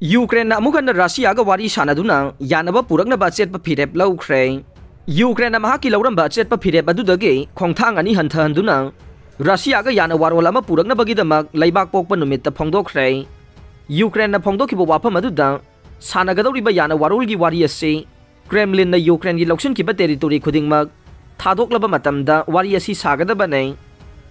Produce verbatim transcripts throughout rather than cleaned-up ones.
ꯌꯨꯀ꯭ꯔꯦꯟꯅ ꯑꯃꯨꯛ ꯍꯟꯅ ꯔꯁꯤꯌꯥꯒ ꯋꯥꯔꯤ ꯁꯥꯟꯅꯗꯨꯅ ꯌꯥꯅꯕ ꯄꯨꯔꯛꯅꯕ ꯑꯆꯦꯠꯄ ꯐꯤꯔꯦꯞ ꯂꯧꯈ꯭ꯔꯦ꯫ ꯌꯨꯀ꯭ꯔꯦꯟꯅ ꯃꯍꯥꯛꯀꯤ ꯂꯧꯔꯝꯕ ꯑꯆꯦꯠꯄ ꯐꯤꯔꯦꯞ ꯑꯗꯨꯗꯒꯤ ꯈꯣꯡꯊꯥꯡ ꯑꯅꯤ ꯍꯟꯊꯍꯟꯗꯨꯅ ꯔꯁꯤꯌꯥꯒ ꯌꯥꯅ ꯋꯥꯔꯣꯜ ꯑꯃ ꯄꯨꯔꯛꯅꯕꯒꯤꯗꯃꯛ ꯂꯩꯕꯥꯛ ꯄꯣꯛꯄ ꯅꯨꯃꯤꯠꯇ ꯐꯣꯡꯗꯣꯛꯈ꯭ꯔꯦ꯫ ꯌꯨꯀ꯭ꯔꯦꯟꯅ ꯐꯣꯡꯗꯣꯛꯈꯤꯕ ꯋꯥꯐꯝ ꯑꯗꯨꯗ ꯁꯥꯟꯅꯒꯗꯧꯔꯤꯕ ꯌꯥꯅ ꯋꯥꯔꯣꯜꯒꯤ ꯋꯥꯔꯤ ꯑꯁꯤ ꯀ꯭ꯔꯦꯝꯂꯤꯟꯅ ꯌꯨꯀ꯭ꯔꯦꯟꯒꯤ ꯂꯧꯁꯤꯟꯈꯤꯕ ꯇꯦꯔꯤꯇꯣꯔꯤ ꯈꯨꯗꯤꯡꯃꯛ ꯊꯥꯗꯣꯛꯂꯕ ꯃꯇꯝꯗ ꯋꯥꯔꯤ ꯑꯁꯤ ꯁꯥꯒꯗꯕꯅꯤ꯫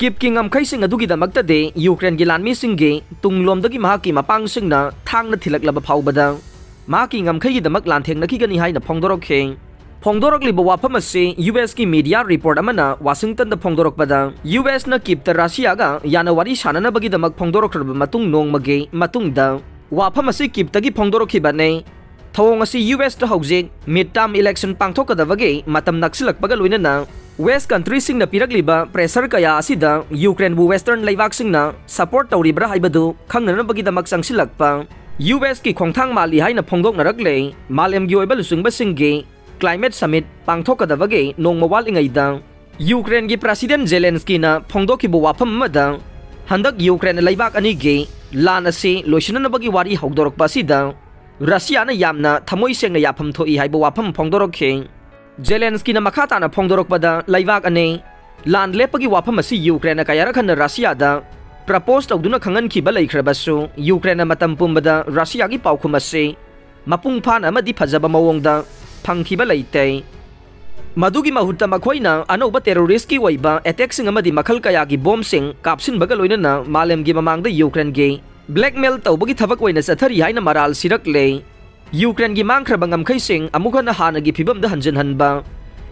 ꯀꯤꯞꯀꯤ ꯉꯝꯈꯩꯁꯤꯡ ꯑꯗꯨꯒꯤꯗꯃꯛꯇꯗꯤ ꯌꯨꯀ꯭ꯔꯦꯟꯒꯤ ꯂꯥꯟꯃꯤꯁꯤꯡꯒꯤ ꯇꯨꯡꯂꯣꯝꯗꯒꯤ ꯃꯍꯥꯛꯀꯤ ꯃꯄꯥꯡꯁꯤꯡꯅ ꯊꯥꯡꯅ ꯊꯤꯜꯂꯛꯂꯕ ꯐꯥꯎꯕꯗ ꯃꯍꯥꯛꯀꯤ ꯉꯝꯈꯩꯒꯤꯗꯃꯛ ꯂꯥꯟꯊꯦꯡꯅꯈꯤꯒꯅꯤ ꯍꯥꯏꯅ ꯐꯣꯡꯗꯣꯔꯛꯈꯤ꯫ ꯐꯣꯡꯗꯣꯔꯛꯂꯤꯕ ꯋꯥꯐꯝ ꯑꯁꯤ ꯌꯨ ꯑꯦꯁꯀꯤ ꯃꯤꯗꯤꯌꯥ ꯔꯤꯄꯣꯔꯠ ꯑꯃꯅ ꯋꯥꯁꯤꯡꯇꯟꯗ ꯐꯣꯡꯗꯣꯔꯛꯄꯗ, ꯌꯨ ꯑꯦꯁꯅ ꯀꯤꯞꯇ ꯔꯁꯤꯌꯥꯒ ꯌꯥꯅ ꯋꯥꯔꯤ ꯁꯥꯟꯅꯅꯕꯒꯤꯗꯃꯛ ꯐꯣꯡꯗꯣꯔꯛꯈ꯭ꯔꯕ ꯃꯇꯨꯡ ꯅꯣꯡꯃꯒꯤ ꯃꯇꯨꯡꯗ ꯋꯥꯐꯝ ꯑꯁꯤ ꯀꯤꯞꯇꯒꯤ ꯐꯣꯡꯗꯣꯔꯛꯈꯤꯕꯅꯤ꯫ ꯊꯧꯑꯣꯡ ꯑꯁꯤ ꯌꯨ ꯑꯦꯁꯇ ꯍꯧꯖꯤꯛ ꯃꯤꯗ ꯇꯥꯔꯝ ꯏꯂꯦꯛꯁꯟ ꯄꯥꯡꯊꯣꯛꯀꯗꯕꯒꯤ ꯃꯇꯝ ꯅꯛꯁꯤꯜꯂꯛꯄꯒ ꯂꯣꯏꯅꯅ ꯋꯦꯁ ꯀꯟꯇ꯭ꯔꯤꯁꯤꯡꯅ ꯄꯤꯔꯛꯂꯤꯕ ꯄ꯭ꯔꯦꯁꯔ ꯀꯌꯥ ꯑꯁꯤꯗ ꯌꯨꯀ꯭ꯔꯦꯟꯕꯨ ꯋꯦꯁꯇꯔꯟ ꯂꯩꯕꯥꯛꯁꯤꯡꯅ ꯁꯄꯣꯔꯠ ꯇꯧꯔꯤꯕ꯭ꯔꯥ ꯍꯥꯏꯕꯗꯨ ꯈꯪꯅꯅꯕꯒꯤꯗꯃꯛ ꯆꯪꯁꯤꯜꯂꯛꯄ ꯌꯨ ꯑꯦꯁꯀꯤ ꯈꯣꯡꯊꯥꯡ ꯃꯥꯜꯂꯤ ꯍꯥꯏꯅ ꯐꯣꯡꯗꯣꯛꯅꯔꯛꯂꯦ꯫ ꯃꯥꯂꯦꯝꯒꯤ ꯑꯣꯏꯕ ꯂꯨꯆꯤꯡꯕꯁꯤꯡꯒꯤ ꯀ꯭ꯂꯥꯏꯃꯦꯠ ꯁꯃꯤꯠ ꯄꯥꯡꯊꯣꯛꯀꯗꯕꯒꯤ ꯅꯣꯡꯃ ꯋꯥꯠꯂꯤꯉꯩꯗ ꯌꯨꯀ꯭ꯔꯦꯟꯒꯤ ꯄ꯭ꯔꯁꯤꯗꯦꯟ ꯖꯦꯂꯦꯟꯁꯀꯤꯅ ꯐꯣꯡꯗꯣꯛꯈꯤꯕ ꯋꯥꯐꯝ ꯑꯃꯗ, ꯍꯟꯗꯛ ꯌꯨꯀ꯭ꯔꯦꯟ ꯂꯩꯕꯥꯛ ꯑꯅꯤꯒꯤ ꯂꯥꯟ ꯑꯁꯤ ꯂꯣꯏꯁꯤꯟꯅꯅꯕꯒꯤ ꯋꯥꯔꯤ ꯍꯧꯗꯣꯔꯛꯄ ꯑꯁꯤꯗ ꯔꯁꯤꯌꯥꯅ ꯌꯥꯝꯅ ꯊꯃꯣꯏ ꯁꯦꯡꯅ ꯌꯥꯐꯝ ꯊꯣꯛꯏ ꯍꯥꯏꯕ ꯋꯥꯐꯝ ꯐꯣꯡꯗꯣꯔꯛꯈꯤ꯫ ꯖꯦꯂꯦꯟꯁꯀꯤꯅ ꯃꯈꯥ ꯇꯥꯅ ꯐꯣꯡꯗꯣꯔꯛꯄꯗ, ꯂꯩꯕꯥꯛ ꯑꯅꯤ ꯂꯥꯟ ꯂꯦꯞꯄꯒꯤ ꯋꯥꯐꯝ ꯑꯁꯤ ꯌꯨꯀ꯭ꯔꯦꯟꯅ ꯀꯌꯥꯔꯛ ꯍꯟꯅ ꯔꯁꯤꯌꯥꯗ ꯄ꯭ꯔꯄꯣꯖ ꯇꯧꯗꯨꯅ ꯈꯪꯍꯟꯈꯤꯕ ꯂꯩꯈ꯭ꯔꯕꯁꯨ, ꯌꯨꯀ꯭ꯔꯦꯟꯅ ꯃꯇꯝ ꯄꯨꯝꯕꯗ ꯔꯁꯤꯌꯥꯒꯤ ꯄꯥꯎꯈꯨꯝ ꯑꯁꯤ ꯃꯄꯨꯡ ꯐꯥꯅ ꯑꯃꯗꯤ ꯐꯖꯕ ꯃꯑꯣꯡꯗ ꯐꯪꯈꯤꯕ ꯂꯩꯇꯦ꯫ ꯃꯗꯨꯒꯤ ꯃꯍꯨꯠꯇ ꯃꯈꯣꯏꯅ ꯑꯅꯧꯕ ꯇꯦꯔꯣꯔꯤꯁ꯭ꯠꯀꯤ ꯑꯣꯏꯕ ꯑꯦꯇꯦꯛꯁꯤꯡ ꯑꯃꯗꯤ ꯃꯈꯜ ꯀꯌꯥꯒꯤ ꯕꯣꯝꯁꯤꯡ ꯀꯥꯞꯁꯤꯟꯕꯒ ꯂꯣꯏꯅꯅ ꯃꯥꯂꯦꯝꯒꯤ ꯃꯃꯥꯡꯗ ꯌꯨꯀ꯭ꯔꯦꯟꯒꯤ ꯕ꯭ꯂꯦꯛꯃꯦꯜ ꯇꯧꯕꯒꯤ ꯊꯕꯛ ꯑꯣꯏꯅ ꯆꯠꯊꯔꯤ ꯍꯥꯏꯅ ꯃꯔꯥꯜ ꯁꯤꯔꯛꯂꯦ꯫ ꯌꯨꯀ꯭ꯔꯦꯟꯒꯤ ꯃꯥꯡꯈ꯭ꯔꯕ ꯉꯝꯈꯩꯁꯤꯡ ꯑꯃꯨꯛ ꯍꯟꯅ ꯍꯥꯟꯅꯒꯤ ꯐꯤꯕꯝꯗ ꯍꯟꯖꯤꯟꯍꯟꯕ,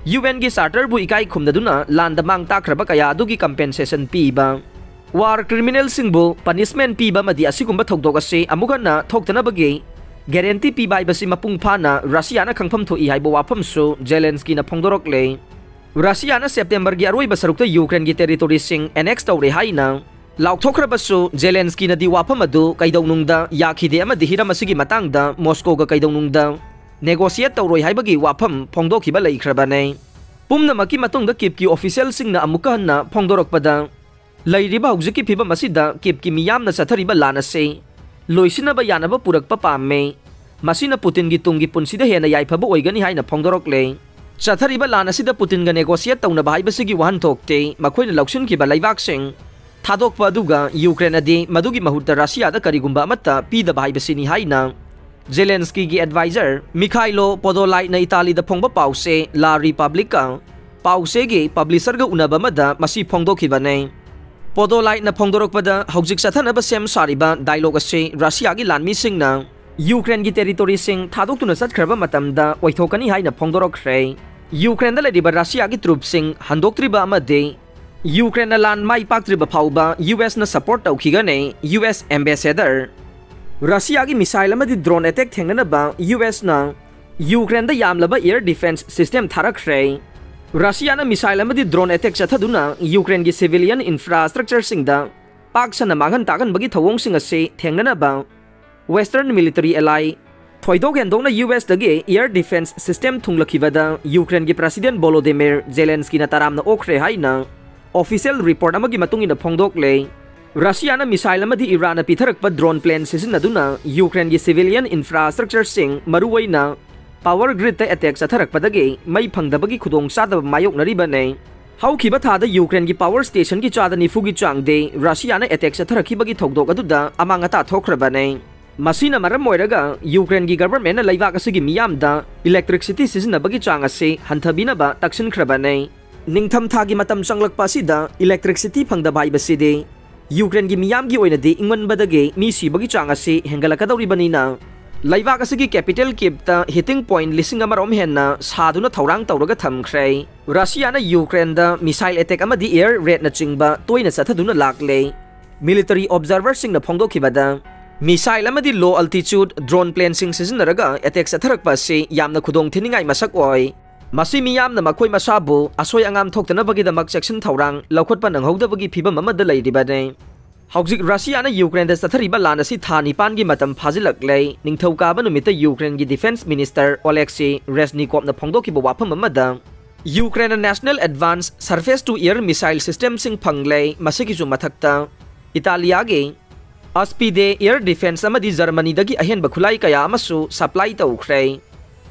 ꯌꯨ ꯑꯦꯟꯒꯤ ꯆꯥꯔꯇꯔꯕꯨ ꯏꯀꯥꯏ ꯈꯨꯝꯅꯗꯨꯅ ꯂꯥꯟꯗ ꯃꯥꯡ ꯇꯥꯛꯈ꯭ꯔꯕ ꯀꯌꯥ ꯑꯗꯨꯒꯤ ꯀꯝꯄꯦꯟꯁꯦꯁꯟ ꯄꯤꯕ, ꯋꯥꯔ ꯀ꯭ꯔꯤꯃꯤꯅꯦꯜꯁꯤꯡꯕꯨ ꯄꯅꯤꯁꯃꯦꯟ ꯄꯤꯕ ꯑꯃꯗꯤ ꯑꯁꯤꯒꯨꯝꯕ ꯊꯧꯗꯣꯛ ꯑꯁꯤ ꯑꯃꯨꯛ ꯍꯟꯅ ꯊꯣꯛꯇꯅꯕꯒꯤ ꯒꯦꯔꯦꯟꯇꯤ ꯄꯤꯕ ꯍꯥꯏꯕꯁꯤ ꯃꯄꯨꯡ ꯐꯥꯅ ꯔꯁꯤꯌꯥꯅ ꯈꯪꯐꯝ ꯊꯣꯛꯏ ꯍꯥꯏꯕ ꯋꯥꯐꯝꯁꯨ ꯖꯦꯂꯦꯟꯁꯀꯤꯅ ꯐꯣꯡꯗꯣꯔꯛꯂꯦ꯫ ꯔꯁꯤꯌꯥꯅ ꯁꯦꯞꯇꯦꯝꯕꯔꯒꯤ ꯑꯔꯣꯏꯕ ꯁꯔꯨꯛꯇ ꯌꯨꯀ꯭ꯔꯦꯟꯒꯤ ꯇꯦꯔꯤꯇꯣꯔꯤꯁꯤꯡ ꯑꯦꯅꯦꯛꯁ ꯇꯧꯔꯦ ꯍꯥꯏꯅ ꯂꯥꯎꯊꯣꯛꯈ꯭ꯔꯕꯁꯨ, ꯖꯦꯂꯦꯟꯁꯀꯤꯅꯗꯤ ꯋꯥꯐꯝ ꯑꯗꯨ ꯀꯩꯗꯧꯅꯨꯡꯗ ꯌꯥꯈꯤꯗꯦ ꯑꯃꯗꯤ ꯍꯤꯔꯝ ꯑꯁꯤꯒꯤ ꯃꯇꯥꯡꯗ ꯃꯣꯁꯀꯣꯒ ꯀꯩꯗꯧꯅꯨꯡꯗ ꯅꯦꯒꯣꯁꯤꯌꯦꯠ ꯇꯧꯔꯣꯏ ꯍꯥꯏꯕꯒꯤ ꯋꯥꯐꯝ ꯐꯣꯡꯗꯣꯛꯈꯤꯕ ꯂꯩꯈ꯭ꯔꯕꯅꯤ꯫ ꯄꯨꯝꯅꯃꯛꯀꯤ ꯃꯇꯨꯡꯗ ꯀꯤꯞꯀꯤ ꯑꯣꯐꯤꯁꯤꯌꯦꯜꯁꯤꯡꯅ ꯑꯃꯨꯛꯀ ꯍꯟꯅ ꯐꯣꯡꯗꯣꯔꯛꯄꯗ, ꯂꯩꯔꯤꯕ ꯍꯧꯖꯤꯛꯀꯤ ꯐꯤꯕꯝ ꯑꯁꯤꯗ ꯀꯤꯞꯀꯤ ꯃꯤꯌꯥꯝꯅ ꯆꯠꯊꯔꯤꯕ ꯂꯥꯟ ꯑꯁꯤ ꯂꯣꯏꯁꯤꯟꯅꯕ ꯌꯥꯅꯕ ꯄꯨꯔꯛꯄ ꯄꯥꯝꯃꯤ꯫ ꯃꯁꯤꯅ ꯄꯨꯇꯤꯟꯒꯤ ꯇꯨꯡꯒꯤ ꯄꯨꯟꯁꯤꯗ ꯍꯦꯟꯅ ꯌꯥꯏꯐꯕ ꯑꯣꯏꯒꯅꯤ ꯍꯥꯏꯅ ꯐꯣꯡꯗꯣꯔꯛꯂꯦ꯫ ꯆꯠꯊꯔꯤꯕ ꯂꯥꯟ ꯑꯁꯤꯗ ꯄꯨꯇꯤꯟꯒ negotiate ꯇꯧꯅꯕ ꯍꯥꯏꯕꯁꯤꯒꯤ ꯋꯥꯍꯟꯊꯣꯛꯇꯤ ꯃꯈꯣꯏꯅ ꯂꯧꯁꯤꯟꯈꯤꯕ ꯂꯩꯕꯥꯛꯁꯤꯡ ꯊꯥꯗꯣꯛꯄ ꯑꯗꯨꯒ ꯌꯨꯀ꯭ꯔꯦꯟ ꯑꯗꯤ ꯃꯗꯨꯒꯤ ꯃꯍꯨꯠꯇ ꯔꯁꯤꯌꯥꯗ ꯀꯔꯤꯒꯨꯝꯕ ꯑꯃꯠꯇ ꯄꯤꯗꯕ ꯍꯥꯏꯕꯁꯤꯅꯤ ꯍꯥꯏꯅ ꯖꯦꯂꯦꯟꯁꯀꯤꯒꯤ advisor ꯃꯤꯈꯥꯏꯂꯣ ꯄꯣꯗꯣꯂꯥꯏꯠꯅ ꯏꯇꯥꯂꯤꯗ ꯐꯣꯡꯕ ꯄꯥꯎꯆꯦ ꯂꯥ ꯔꯤꯄꯥꯕ꯭ꯂꯤꯛꯀ ꯄꯥꯎꯆꯦꯒꯤ publisherꯒ ꯎꯅꯕ ꯑꯃꯗ ꯃꯁꯤ ꯐꯣꯡꯗꯣꯛꯈꯤꯕꯅꯤ꯫ ꯄꯣꯗꯣꯂꯥꯏꯠꯅ ꯐꯣꯡꯗꯣꯔꯛꯄꯗ ꯍꯧꯖꯤꯛ ꯆꯠꯊꯅꯕ ꯁꯦꯝ ꯁꯥꯔꯤꯕ dialogue ꯑꯁꯤ ꯔꯁꯤꯌꯥꯒꯤ ꯂꯥꯟꯃꯤꯁꯤꯡꯅ ꯌꯨꯀ꯭ꯔꯦꯟꯒꯤ territoryꯁꯤꯡ ꯊꯥꯗꯣꯛꯇꯨꯅ ꯆꯠꯈ꯭ꯔꯕ ꯃꯇꯝꯗ ꯑꯣꯏꯊꯣꯛꯀꯅꯤ ꯍꯥꯏꯅ ꯐꯣꯡꯗꯣꯔꯛꯈ꯭ꯔꯦ꯫ ꯌꯨꯀ꯭ꯔꯦꯟꯗ ꯂꯩꯔꯤꯕ ꯔꯁꯤꯌꯥꯒꯤ troops ꯁꯤꯡ ꯍꯟꯗꯣꯛꯇ꯭ꯔꯤꯕ ꯑꯃꯗꯤ ꯌꯨꯀ꯭ꯔꯦꯟꯅ ꯂꯥꯟ ꯃꯥꯏ ꯄꯥꯛꯇ꯭ꯔꯤꯕ ꯐꯥꯎꯕ ꯌꯨ ꯑꯦꯁꯅ support ꯇꯧꯈꯤꯒꯅꯤ, ꯌꯨ ꯑꯦꯁ ambassador꯫ ꯔꯁꯤꯌꯥꯒꯤ missile ꯑꯃꯗꯤ drone attack ꯊꯦꯡꯅꯅꯕ ꯌꯨ ꯑꯦꯁꯅ ꯌꯨꯀ꯭ꯔꯦꯟꯗ ꯌꯥꯝꯂꯕ air defense system ꯊꯥꯔꯛꯈ꯭ꯔꯦ꯫ ꯔꯁꯤꯌꯥꯅ missile ꯑꯃꯗꯤ drone attack ꯆꯠꯊꯗꯨꯅ ꯌꯨꯀ꯭ꯔꯦꯟꯒꯤ civilian infrastructureꯁꯤꯡꯗ ꯄꯥꯛ ꯁꯟꯅ ꯃꯥꯡꯍꯟ ꯇꯥꯛꯍꯟꯕꯒꯤ ꯊꯧꯑꯣꯡꯁꯤꯡ ꯑꯁꯤ ꯊꯦꯡꯅꯅꯕ Western military ally ꯊꯣꯏꯗꯣꯛ ꯍꯦꯟꯗꯣꯛꯅ ꯌꯨ ꯑꯦꯁꯇꯒꯤ air defense system ꯊꯨꯡꯂꯛꯈꯤꯕꯗ ꯌꯨꯀ꯭ꯔꯦꯟꯒꯤ President ꯚꯣꯂꯣꯗꯤꯃꯤꯔ ꯖꯦꯂꯦꯟꯁꯀꯤꯅ ꯇꯔꯥꯝꯅ ꯑꯣꯛꯈ꯭ꯔꯦ ꯍꯥꯏꯅ official report ꯑꯃꯒꯤ ꯃꯇꯨꯡ ꯏꯟꯅ ꯐꯣꯡꯗꯣꯛꯂꯦ꯫ ꯔꯁꯤꯌꯥꯅ missile ꯑꯃꯗꯤ ꯏꯔꯥꯟꯅ ꯄꯤꯊꯔꯛꯄ drone plane ꯁꯤꯖꯤꯟꯅꯗꯨꯅ ꯌꯨꯀ꯭ꯔꯦꯟꯒꯤ civilian infrastructureꯁꯤꯡ, ꯃꯔꯨꯑꯣꯏꯅ power gridꯇ attack ꯆꯠꯊꯔꯛꯄꯗꯒꯤ ꯃꯩ ꯐꯪꯗꯕꯒꯤ ꯈꯨꯗꯣꯡꯆꯥꯗꯕ ꯃꯥꯌꯣꯛꯅꯔꯤꯕꯅꯤ꯫ ꯍꯧꯈꯤꯕ ꯊꯥꯗ ꯌꯨꯀ꯭ꯔꯦꯟꯒꯤ power stationꯒꯤ ꯆꯥꯗ ꯅꯤꯐꯨꯒꯤ ꯆꯥꯡꯗꯤ ꯔꯁꯤꯌꯥꯅ attack ꯆꯠꯊꯔꯛꯈꯤꯕꯒꯤ ꯊꯧꯗꯣꯛ ꯑꯗꯨꯗ ꯑꯃꯥꯡ ꯑꯇꯥ ꯊꯣꯛꯈ꯭ꯔꯕꯅꯤ꯫ ꯃꯁꯤꯅ ꯃꯔꯝ ꯑꯣꯏꯔꯒ ꯌꯨꯀ꯭ꯔꯦꯟꯒꯤ governmentꯅ ꯂꯩꯕꯥꯛ ꯑꯁꯤꯒꯤ ꯃꯤꯌꯥꯝꯗ electricity ꯁꯤꯖꯤꯟꯅꯕꯒꯤ ꯆꯥꯡ ꯑꯁꯤ ꯍꯟꯊꯕꯤꯅꯕ ꯇꯛꯁꯤꯟꯈ꯭ꯔꯕꯅꯤ꯫ ꯅꯤꯡꯊꯝꯊꯥꯒꯤ ꯃꯇꯝ ꯆꯪꯂꯛꯄ ꯑꯁꯤꯗ electricity ꯐꯪꯗꯕ ꯍꯥꯏꯕꯁꯤꯗꯤ ꯌꯨꯀ꯭ꯔꯦꯟꯒꯤ ꯃꯤꯌꯥꯝꯒꯤ ꯑꯣꯏꯅꯗꯤ ꯏꯪꯃꯟꯕꯗꯒꯤ ꯃꯤ ꯁꯤꯕꯒꯤ ꯆꯥꯡ ꯑꯁꯤ ꯍꯦꯟꯒꯠꯂꯛꯀꯗꯧꯔꯤꯕꯅꯤꯅ, ꯂꯩꯕꯥꯛ ꯑꯁꯤꯒꯤ capital Kyivꯇ heating point ꯂꯤꯁꯤꯡ ꯑꯃꯔꯣꯝ ꯍꯦꯟꯅ ꯁꯥꯗꯨꯅ ꯊꯧꯔꯥꯡ ꯇꯧꯔꯒ ꯊꯝꯈ꯭ꯔꯦ꯫ ꯔꯁꯤꯌꯥꯅ ꯌꯨꯀ꯭ꯔꯦꯟꯗ missile attack ꯑꯃꯗꯤ air raidꯅꯆꯤꯡꯕ ꯇꯣꯏꯅ ꯆꯠꯊꯗꯨꯅ ꯂꯥꯛꯂꯦ꯫ Military observerꯁꯤꯡꯅ ꯐꯣꯡꯗꯣꯛꯈꯤꯕꯗ, missile ꯑꯃꯗꯤ low altitude drone planeꯁꯤꯡ ꯁꯤꯖꯤꯟꯅꯔꯒ attack ꯆꯠꯊꯔꯛꯄ ꯑꯁꯤ ꯌꯥꯝꯅ ꯈꯨꯗꯣꯡ ꯊꯤꯅꯤꯡꯉꯥꯏ ꯃꯁꯛ ꯑꯣꯏ꯫ ꯃꯁꯤ ꯃꯤꯌꯥꯝꯅ ꯃꯈꯣꯏ ꯃꯁꯥꯕꯨ ꯑꯁꯣꯏ ꯑꯉꯥꯝ ꯊꯣꯛꯇꯅꯕꯒꯤꯗꯃꯛ ꯆꯦꯛꯁꯤꯟ ꯊꯧꯔꯥꯡ ꯂꯧꯈꯠꯄ ꯅꯪꯍꯧꯗꯕꯒꯤ ꯐꯤꯚꯝ ꯑꯃꯗ ꯂꯩꯔꯤꯕꯅꯤ꯫ ꯍꯧꯖꯤꯛ ꯔꯁꯤꯌꯥꯅ ꯌꯨꯀ꯭ꯔꯦꯟꯗ ꯆꯠꯊꯔꯤꯕ ꯂꯥꯟ ꯑꯁꯤ ꯊꯥ ꯅꯤꯄꯥꯟꯒꯤ ꯃꯇꯝ ꯐꯥꯖꯤꯜꯂꯛꯂꯦ꯫ ꯅꯤꯡꯊꯧꯀꯥꯕ ꯅꯨꯃꯤꯠꯇ ꯌꯨꯀ꯭ꯔꯦꯟꯒꯤ defence minister Oleksiy Reznikovꯅ ꯐꯣꯡꯗꯣꯛꯈꯤꯕ ꯋꯥꯐꯝ ꯑꯃꯗ, ꯌꯨꯀ꯭ꯔꯦꯟꯅ national advance surface to air missile systemꯁꯤꯡ ꯐꯪꯂꯦ꯫ ꯃꯁꯤꯒꯤꯁꯨ ꯃꯊꯛꯇ, ꯏꯇꯥꯂꯤꯌꯥꯒꯤ ꯑꯁꯄꯤꯗꯦ air defence ꯑꯃꯗꯤ ꯖꯔꯃꯅꯤꯗꯒꯤ ꯑꯍꯦꯟꯕ ꯈꯨꯠꯂꯥꯏ ꯀꯌꯥ ꯑꯃꯁꯨ supply ꯇꯧꯈ꯭ꯔꯦ꯫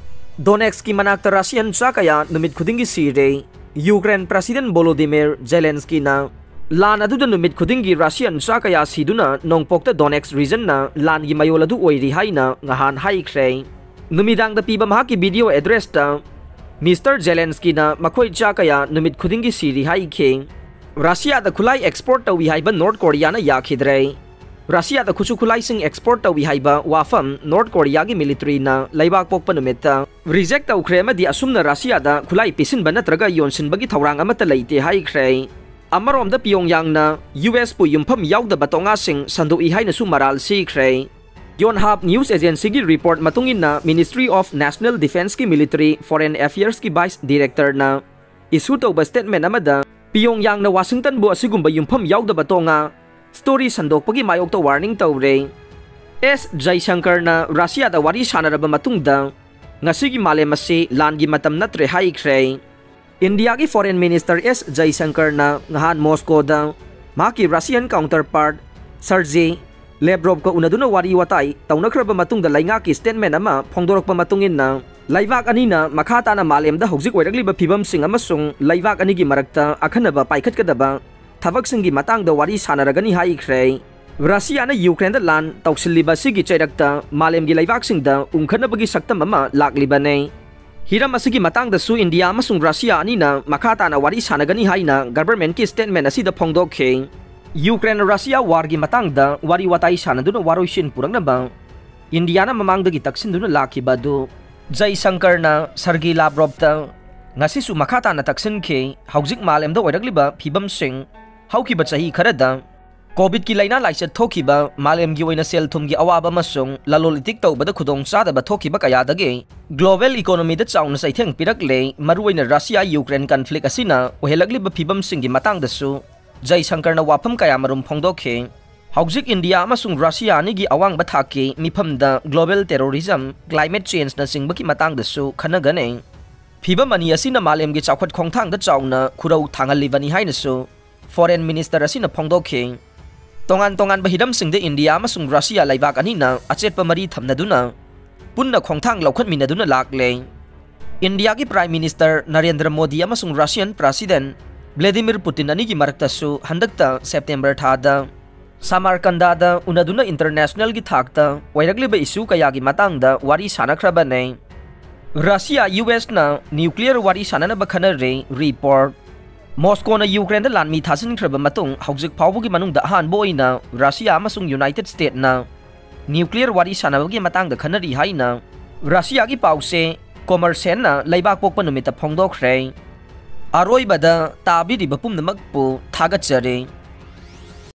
ꯗꯣꯅꯦꯠꯁꯀꯤ ꯃꯅꯥꯛꯇ ꯔꯁꯤꯌꯥꯟ ꯆꯥ ꯀꯌꯥ ꯅꯨꯃꯤꯠ ꯈꯨꯗꯤꯡꯒꯤ ꯁꯤꯔꯦ꯫ ꯌꯨꯀ꯭ꯔꯦꯟ ꯄ꯭ꯔꯁꯤꯗꯦꯟ ꯚꯣꯂꯣꯗꯤꯃꯤꯔ ꯖꯦꯂꯦꯟꯁꯀꯤꯅ ꯂꯥꯟ ꯑꯗꯨꯗ ꯅꯨꯃꯤꯠ ꯈꯨꯗꯤꯡꯒꯤ ꯔꯁꯤꯌꯥꯟ ꯆꯥ ꯀꯌꯥ ꯁꯤꯗꯨꯅ ꯅꯣꯡꯄꯣꯛꯇ ꯗꯣꯅꯦꯠꯁ ꯔꯤꯖꯟꯅ ꯂꯥꯟꯒꯤ ꯃꯌꯣꯜ ꯑꯗꯨ ꯑꯣꯏꯔꯤ ꯍꯥꯏꯅ ꯉꯍꯥꯟ ꯍꯥꯏꯈ꯭ꯔꯦ꯫ ꯅꯨꯃꯤꯗꯥꯡꯗ ꯄꯤꯕ ꯃꯍꯥꯛꯀꯤ video addressꯇ ꯃꯤꯁꯇꯔ ꯖꯦꯂꯦꯟꯁꯀꯤꯅ ꯃꯈꯣꯏ ꯆꯥ ꯀꯌꯥ ꯅꯨꯃꯤꯠ ꯈꯨꯗꯤꯡꯒꯤ ꯁꯤꯔꯤ ꯍꯥꯏꯈꯤ꯫ ꯔꯁꯤꯌꯥꯗ ꯈꯨꯠꯂꯥꯏ export ꯇꯧꯏ ꯍꯥꯏꯕ ꯅꯣꯔꯠ ꯀꯣꯔꯤꯌꯥꯅ ꯌꯥꯈꯤꯗ꯭ꯔꯦ꯫ ꯔꯁꯤꯌꯥꯗ ꯈꯨꯠꯁꯨ ꯈꯨꯠꯂꯥꯏꯁꯤꯡ export ꯇꯧꯏ ꯍꯥꯏꯕ ꯋꯥꯐꯝ ꯅꯣꯔꯠ ꯀꯣꯔꯤꯌꯥꯒꯤ ꯃꯤꯂꯤꯇꯔꯤꯅ ꯂꯩꯕꯥꯛ ꯄꯣꯛꯄ ꯅꯨꯃꯤꯠꯇ reject ꯇꯧꯈ꯭ꯔꯦ ꯑꯃꯗꯤ ꯑꯁꯨꯝꯅ ꯔꯁꯤꯌꯥꯗ ꯈꯨꯠꯂꯥꯏ ꯄꯤꯁꯤꯟꯕ ꯅꯠꯇ꯭ꯔꯒ ꯌꯣꯟꯁꯤꯟꯕꯒꯤ ꯊꯧꯔꯥꯡ ꯑꯃꯠꯇ ꯂꯩꯇꯦ ꯍꯥꯏꯈ꯭ꯔꯦ꯫ ꯑꯃꯔꯣꯝꯗ ꯄꯤꯌꯣꯡꯌꯥꯡꯅ ꯌꯨ ꯑꯦꯁꯄꯨ ꯌꯨꯝꯐꯝ ꯌꯥꯎꯗꯕ ꯇꯣꯉꯥꯁꯤꯡ ꯁꯟꯗꯣꯛꯏ ꯍꯥꯏꯅꯁꯨ ꯃꯔꯥꯜ ꯁꯤꯈ꯭ꯔꯦ꯫ ꯌꯣꯟꯍꯥꯞ news agencyꯒꯤ report ꯃꯇꯨꯡ ꯏꯟꯅ Ministry of National Defenceꯀꯤ military foreign affairsꯀꯤ vice directorꯅ issue ꯇꯧꯕ statement ꯑꯃꯗ ꯄꯤꯌꯣꯡꯌꯥꯡꯅ ꯋꯥꯁꯤꯡꯇꯟꯕꯨ ꯑꯁꯤꯒꯨꯝꯕ ꯌꯨꯝꯐꯝ ꯌꯥꯎꯗꯕ ꯇꯣꯉꯥ story ꯁꯟꯗꯣꯛꯄꯒꯤ ꯃꯥꯌꯣꯛꯇ warning ꯇꯧꯔꯦ꯫ ꯑꯦꯁ ꯖꯩꯁꯪꯀꯔꯅ ꯔꯁꯤꯌꯥꯗ ꯋꯥꯔꯤ ꯁꯥꯟꯅꯔꯕ ꯃꯇꯨꯡꯗ ꯉꯁꯤꯒꯤ ꯃꯥꯂꯦꯝ ꯑꯁꯤ ꯂꯥꯟꯒꯤ ꯃꯇꯝ ꯅꯠꯇ꯭ꯔꯦ ꯍꯥꯏꯈ꯭ꯔꯦ꯫ ꯏꯟꯗꯤꯌꯥꯒꯤ foreign minister ꯑꯦꯁ ꯖꯩꯁꯪꯀꯔꯅ ꯉꯍꯥꯟ ꯃꯣꯁꯀꯣꯗ ꯃꯍꯥꯛꯀꯤ ꯔꯁꯤꯌꯟ counterpart ꯁꯔꯖꯤ ꯂꯦꯕ꯭ꯔꯣꯞꯀ ꯎꯅꯗꯨꯅ ꯋꯥꯔꯤ ꯋꯥꯇꯥꯏ ꯇꯧꯅꯈ꯭ꯔꯕ ꯃꯇꯨꯡꯗ ꯂꯩꯉꯥꯛꯀꯤ statement ꯑꯃ ꯐꯣꯡꯗꯣꯔꯛꯄ ꯃꯇꯨꯡ ꯏꯟꯅ ꯂꯩꯕꯥꯛ ꯑꯅꯤꯅ ꯃꯈꯥ ꯇꯥꯅ ꯃꯥꯂꯦꯝꯗ ꯍꯧꯖꯤꯛ ꯑꯣꯏꯔꯛꯂꯤꯕ ꯐꯤꯕꯝꯁꯤꯡ ꯑꯃꯁꯨꯡ ꯂꯩꯕꯥꯛ ꯑꯅꯤꯒꯤ ꯃꯔꯛꯇ ꯑꯈꯟꯅꯕ ꯄꯥꯏꯈꯠꯀꯗꯕ ꯊꯕꯛꯁꯤꯡꯒꯤ ꯃꯇꯥꯡꯗ ꯋꯥꯔꯤ ꯁꯥꯟꯅꯔꯒꯅꯤ ꯍꯥꯏꯈ꯭ꯔꯦ꯫ ꯔꯁꯤꯌꯥꯅ ꯌꯨꯀ꯭ꯔꯦꯟꯗ ꯂꯥꯟ ꯇꯧꯁꯤꯜꯂꯤꯕ ꯑꯁꯤꯒꯤ ꯆꯩꯔꯛꯇ ꯃꯥꯂꯦꯝꯒꯤ ꯂꯩꯕꯥꯛꯁꯤꯡꯗ ꯎꯪꯈꯠꯅꯕꯒꯤ ꯁꯛꯇꯝ ꯑꯃ ꯂꯥꯛꯂꯤꯕꯅꯦ꯫ ꯍꯤꯔꯝ ꯑꯁꯤꯒꯤ ꯃꯇꯥꯡꯗꯁꯨ ꯏꯟꯗꯤꯌꯥ ꯑꯃꯁꯨꯡ ꯔꯁꯤꯌꯥ ꯑꯅꯤꯅ ꯃꯈꯥ ꯇꯥꯅ ꯋꯥꯔꯤ ꯁꯥꯟꯅꯒꯅꯤ ꯍꯥꯏꯅ governmentꯀꯤ statement ꯑꯁꯤꯗ ꯐꯣꯡꯗꯣꯛꯈꯤ꯫ ꯌꯨꯀ꯭ꯔꯦꯟ ꯔꯁꯤꯌꯥ warꯒꯤ ꯃꯇꯥꯡꯗ ꯋꯥꯔꯤ ꯋꯥꯇꯥꯏ ꯁꯥꯟꯅꯗꯨꯅ ꯋꯥꯔꯣꯏꯁꯤꯟ ꯄꯨꯔꯛꯅꯕ ꯏꯟꯗꯤꯌꯥꯅ ꯃꯃꯥꯡꯗꯒꯤ ꯇꯛꯁꯤꯟꯗꯨꯅ ꯂꯥꯛꯈꯤꯕ ꯑꯗꯨ ꯖꯩꯁꯪꯀꯔꯅ ꯁꯔꯒꯤ ꯂꯥꯕ꯭ꯔꯣꯞꯇ ꯉꯁꯤꯁꯨ ꯃꯈꯥ ꯇꯥꯅ ꯇꯛꯁꯤꯟꯈꯤ꯫ ꯍꯧꯖꯤꯛ ꯃꯥꯂꯦꯝꯗ ꯑꯣꯏꯔꯛꯂꯤꯕ ꯐꯤꯕꯝꯁꯤꯡ, ꯍꯧꯈꯤꯕ ꯆꯍꯤ ꯈꯔꯗ ꯀꯣꯚꯤꯗꯀꯤ ꯂꯥꯏꯅꯥ ꯂꯥꯏꯆꯠ ꯊꯣꯛꯈꯤꯕ, ꯃꯥꯂꯦꯝꯒꯤ ꯑꯣꯏꯅ ꯁꯦꯜ ꯊꯨꯝꯒꯤ ꯑꯋꯥꯕ ꯑꯃꯁꯨꯡ ꯂꯂꯣꯟ ꯏꯇꯤꯛ ꯇꯧꯕꯗ ꯈꯨꯗꯣꯡ ꯆꯥꯗꯕ ꯊꯣꯛꯈꯤꯕ ꯀꯌꯥꯗꯒꯤ global economyꯗ ꯆꯥꯎꯅ ꯆꯩꯊꯦꯡ ꯄꯤꯔꯛꯂꯦ꯫ ꯃꯔꯨꯑꯣꯏꯅ ꯔꯁꯤꯌꯥ ꯌꯨꯀ꯭ꯔꯦꯟ conflict ꯑꯁꯤꯅ ꯑꯣꯏꯍꯜꯂꯛꯂꯤꯕ ꯐꯤꯕꯝꯁꯤꯡꯒꯤ ꯃꯇꯥꯡꯗꯁꯨ ꯖꯩꯁꯪꯀꯔꯅ ꯋꯥꯐꯝ ꯀꯌꯥꯃꯔꯨꯝ ꯐꯣꯡꯗꯣꯛꯈꯤ꯫ ꯍꯧꯖꯤꯛ ꯏꯟꯗꯤꯌꯥ ꯑꯃꯁꯨꯡ ꯔꯁꯤꯌꯥ ꯑꯅꯤꯒꯤ ꯑꯋꯥꯡꯕ ꯊꯥꯛꯀꯤ ꯃꯤꯐꯝꯗ global terrorism, climate changeꯅꯆꯤꯡꯕꯒꯤ ꯃꯇꯥꯡꯗꯁꯨ ꯈꯟꯅꯒꯅꯤ꯫ ꯐꯤꯕꯝ ꯑꯅꯤ ꯑꯁꯤꯅ ꯃꯥꯂꯦꯝꯒꯤ ꯆꯥꯎꯈꯠ ꯈꯣꯡꯊꯥꯡꯗ ꯆꯥꯎꯅ ꯈꯨꯔꯧ ꯊꯥꯡꯍꯜꯂꯤꯕꯅꯤ ꯍꯥꯏꯅꯁꯨ foreign minister ꯑꯁꯤꯅ ꯐꯣꯡꯗꯣꯛꯈꯤ꯫ ꯇꯣꯉꯥꯟ ꯇꯣꯉꯥꯟꯕ ꯍꯤꯔꯝꯁꯤꯡꯗ ꯏꯟꯗꯤꯌꯥ ꯑꯃꯁꯨꯡ ꯔꯁꯤꯌꯥ ꯂꯩꯕꯥꯛ ꯑꯅꯤꯅ ꯑꯆꯦꯠꯄ ꯃꯔꯤ ꯊꯝꯅꯗꯨꯅ ꯄꯨꯟꯅ ꯈꯣꯡꯊꯥꯡ ꯂꯧꯈꯠꯃꯤꯟꯅꯗꯨꯅ ꯂꯥꯛꯂꯦ꯫ ꯏꯟꯗꯤꯌꯥꯒꯤ Prime Minister ꯅꯔꯦꯟꯗ꯭ꯔ ꯃꯣꯗꯤ ꯑꯃꯁꯨꯡ Russian President Vladimir Putin ꯑꯅꯤꯒꯤ ꯃꯔꯛꯇꯁꯨ ꯍꯟꯗꯛꯇ September ꯊꯥꯗ ꯁꯃꯥꯔꯀꯟꯗꯥꯗ ꯎꯅꯗꯨꯅ internationalꯒꯤ ꯊꯥꯛꯇ ꯑꯣꯏꯔꯛꯂꯤꯕ issue ꯀꯌꯥꯒꯤ ꯃꯇꯥꯡꯗ ꯋꯥꯔꯤ ꯁꯥꯅꯈ꯭ꯔꯕꯅꯦ꯫ ꯔꯁꯤꯌꯥ ꯌꯨ ꯑꯦꯁꯅ nuclear ꯋꯥꯔꯤ ꯁꯥꯅꯅꯕ ꯈꯟꯅꯔꯦ꯫ Report꯫ ꯃꯣꯁꯀꯣꯅ ꯌꯨꯀ꯭ꯔꯦꯟꯗ ꯂꯥꯟꯃꯤ ꯊꯥꯖꯤꯟꯈ꯭ꯔꯕ ꯃꯇꯨꯡ ꯍꯧꯖꯤꯛ ꯐꯥꯎꯕꯒꯤ ꯃꯅꯨꯡꯗ ꯑꯍꯥꯟꯕ ꯑꯣꯏꯅ ꯔꯁꯤꯌꯥ ꯑꯃꯁꯨꯡ United Statesꯅ nuclear ꯋꯥꯔꯤ ꯁꯥꯅꯕꯒꯤ ꯃꯇꯥꯡꯗ ꯈꯟꯅꯔꯤ ꯍꯥꯏꯅ ꯔꯁꯤꯌꯥꯒꯤ ꯄꯥꯎꯆꯦ Kommersantꯅ ꯂꯩꯕꯥꯛ ꯄꯣꯛꯄ ꯅꯨꯃꯤꯠꯇ ꯐꯣꯡꯗꯣꯛꯈ꯭ꯔꯦ꯫ ꯑꯔꯣꯏꯕꯗ ꯇꯥꯕꯤꯔꯤꯕ ꯄꯨꯝꯅꯃꯛꯄꯨ ꯊꯥꯒꯠꯆꯔꯤ꯫